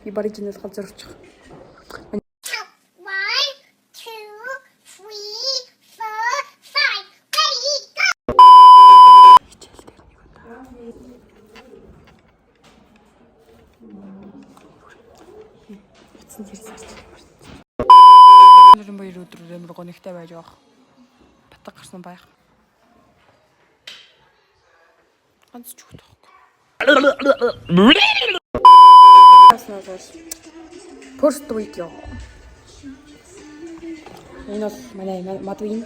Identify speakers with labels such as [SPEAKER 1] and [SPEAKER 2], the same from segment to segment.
[SPEAKER 1] Би барыг жинэл газар очих.
[SPEAKER 2] Count. One, two, three, four, five. Ready, go!
[SPEAKER 1] Хичээл дээр нэг удаа. Утсан зэрэг сарч. Өнөөдөр баяр өдөр амар гонигтай байж байгаа. Батга гарсан байх. Ганц ч хүүхд байхгүй. Бас First video. Энэ бол манай Мадвин.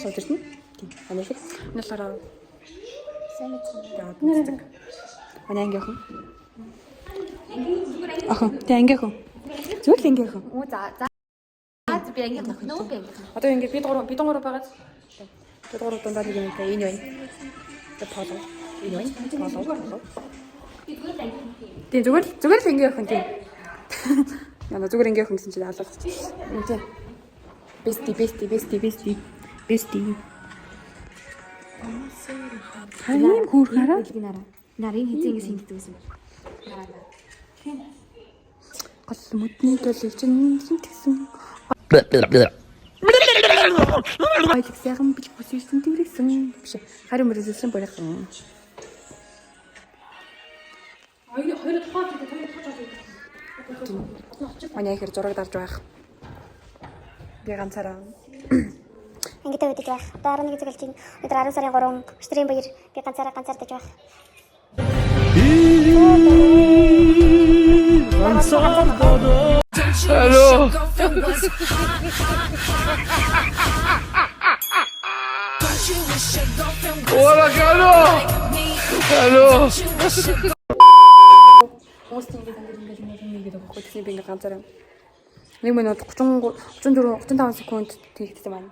[SPEAKER 1] Сууж ирсэн. Тийм. Манай их. Энэ болохоор
[SPEAKER 2] Сайн мэцэн.
[SPEAKER 1] мэддэг. Манай анги охин. Охин. Тэ анги охин. Зүгээр л анги охин.
[SPEAKER 3] Оо за за. Би анги нөхнөө би анги.
[SPEAKER 1] Одоо ингэ бид гурав байгаад бид гурав дундаа нэг юм энэ байна. Тэ поло. Энэ байна. Поло.
[SPEAKER 3] Би зүгээр л анги.
[SPEAKER 1] Тийм зүгээр л анги охин тийм. Яна зүгээр анги охин гэсэн чинь алаад. Тийм. Бести бести бести бести бести. Харин ийм хөөр хараа.
[SPEAKER 3] Билгийг нараа. Нарын хизээ ингэ шингэдэг гэсэн. Нараа.
[SPEAKER 1] Гол мөдний төлөв чинь тэгсэн. Ойлог сайхан бил бүсэрсэн тэрэгсэн. Биш. Харин мөрөсөн борхон.
[SPEAKER 4] Хоёр хоёр тухайн зүйл хоёр тухайн зүйл.
[SPEAKER 1] Манай ихэр зураг дарж байх. Би ганцаараа.
[SPEAKER 2] Ангидаа үдэж байх. Одоо 11 цаг болж байна. Өнөөдөр 10 сарын 3 өчтөрийн баяр. Би ганцаараа ганцаардаж байх.
[SPEAKER 1] Хүмүүс тийм ингээд ингээд ингээд ингээд ингээд байгаа байхгүй. Тэгсэн би ингээд ганцаараа. 1 минут 33 34 35 секунд тэгсэн маань.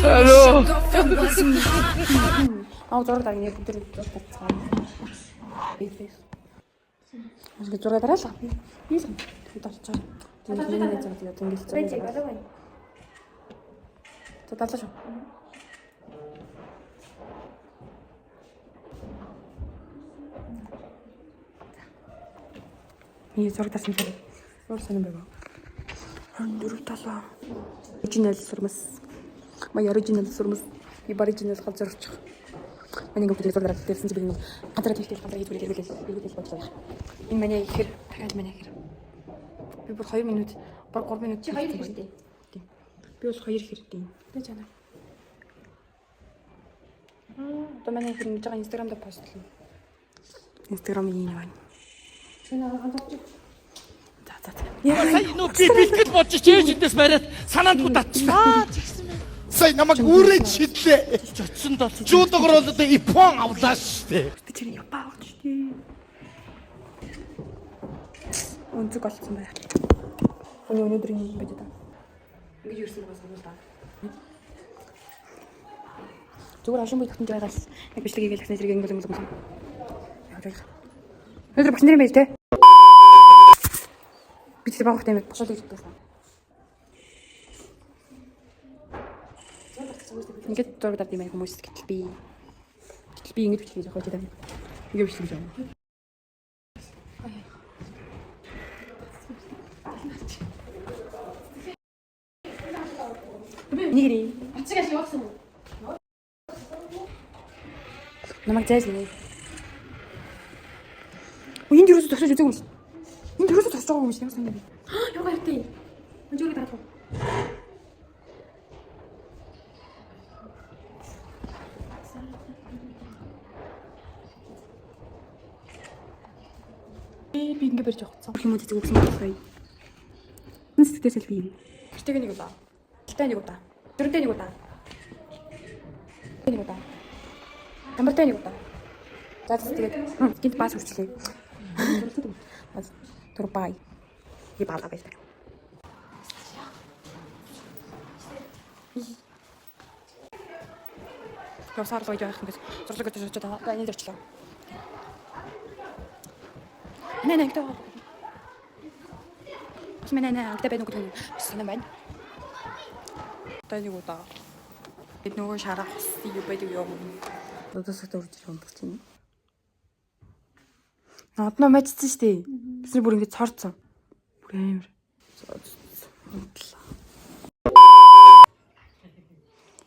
[SPEAKER 5] Алло.
[SPEAKER 1] Аа зураг дарна яг бүгд зураг дарцгаа. Ингээд зураг дараалаа. Би л дарчаа. Тэгээд миний зураг тэгээд ингээд зураг. За дарлаа шүү. Миний зураг дарсан юм. Өөр сонирн байв. 24 7. Оригинал сурмас. My original сурмас. Би original газар очих. Манай ингэ бүгд зураг дараад дээрсэн чи би нэг газар хийхдээ газар хийж бүрээ эргүүлэл бодлоо. Энэ манай ихэр дахиад манай ихэр. Би бүр 2 минут, баг 3 минут
[SPEAKER 3] Чи хоёр хэрэгтэй.
[SPEAKER 1] Тийм. Би бол 2 хэрдیں۔ Тэ чана. Одоо манай ихэр ингэж байгаа Instagram дээр постлоо. Instagram ийм юм байна. За за за.
[SPEAKER 5] Сая нөө би бэлтгэл бодож чи ээж эндээс бариад санаандгүй татчихлаа.
[SPEAKER 6] Сая намайг үрээд шидлээ.
[SPEAKER 5] Очсон доо.
[SPEAKER 6] Жуудагор бол одоо Япон авлаа шүү дээ.
[SPEAKER 1] Би тэр Япон авч шүү дээ. Өнцөг олцсон байх. Хүний өнөөдрийн байж та. Ингэж ирсэн байгаа санаа л да. Зүгээр ашин буй тогтнож байгаа л яг бичлэг хийгээл гэсэн зэрэг ингэл ингэл ингэл. Яг яг. Өнөөдөр багш нарын байж те. Би тэр багт амиг босоод ирдэг байсан. Ингээд зураг дард юм аа хүмүүс гэтэл би ингэж бичлэг хийж явах гэж байна. Ингэ бичлэг хийж яваа. Нэгрээ.
[SPEAKER 4] Ацэг ашиг явуулсан уу?
[SPEAKER 1] Намайг зайлна. Өө энд юусоо зогсож үзээгүй юм шиг. Энд юусоо зогсож байгаа юм шиг ямар санаа бэ?
[SPEAKER 4] Юу гартай. Мөн зураг дарах уу?
[SPEAKER 1] Би ингэ барьж явах. Бүх юм уу цэцэг өгсөн байхгүй. Энэ сэтгэлээс л би юм. Гэртэйг нэг удаа. Гэлтэй нэг удаа. Дөрөвтэй нэг удаа. Нэг удаа. Тамартай нэг удаа. За за тэгээд гинт баас үрчлээ. Тэр бай. Би балаа байж. Явсаар л ойж байх юм гэж зурлаг гэж очоод байгаа. Энэ дэрчлээ. Нэ нэ гэдэг. Бас мэнэ нэ ангтай байна уу гэдэг нь бас санаа байна. Одоо нэг удаа. Бид нөгөө шарах ус юу байдаг юм. Одоо согт урж ирэх юм байна. Нодноо мажицсан шүү дээ. Бид нар бүр ингэ цорцсон. Бүр амар. Унтлаа.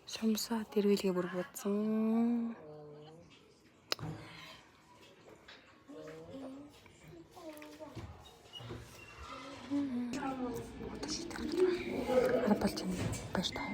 [SPEAKER 1] Шумсаа дэрвэлгээ бүр будсан. Одоо шийдэх. Арга болж байна. Баяр таа.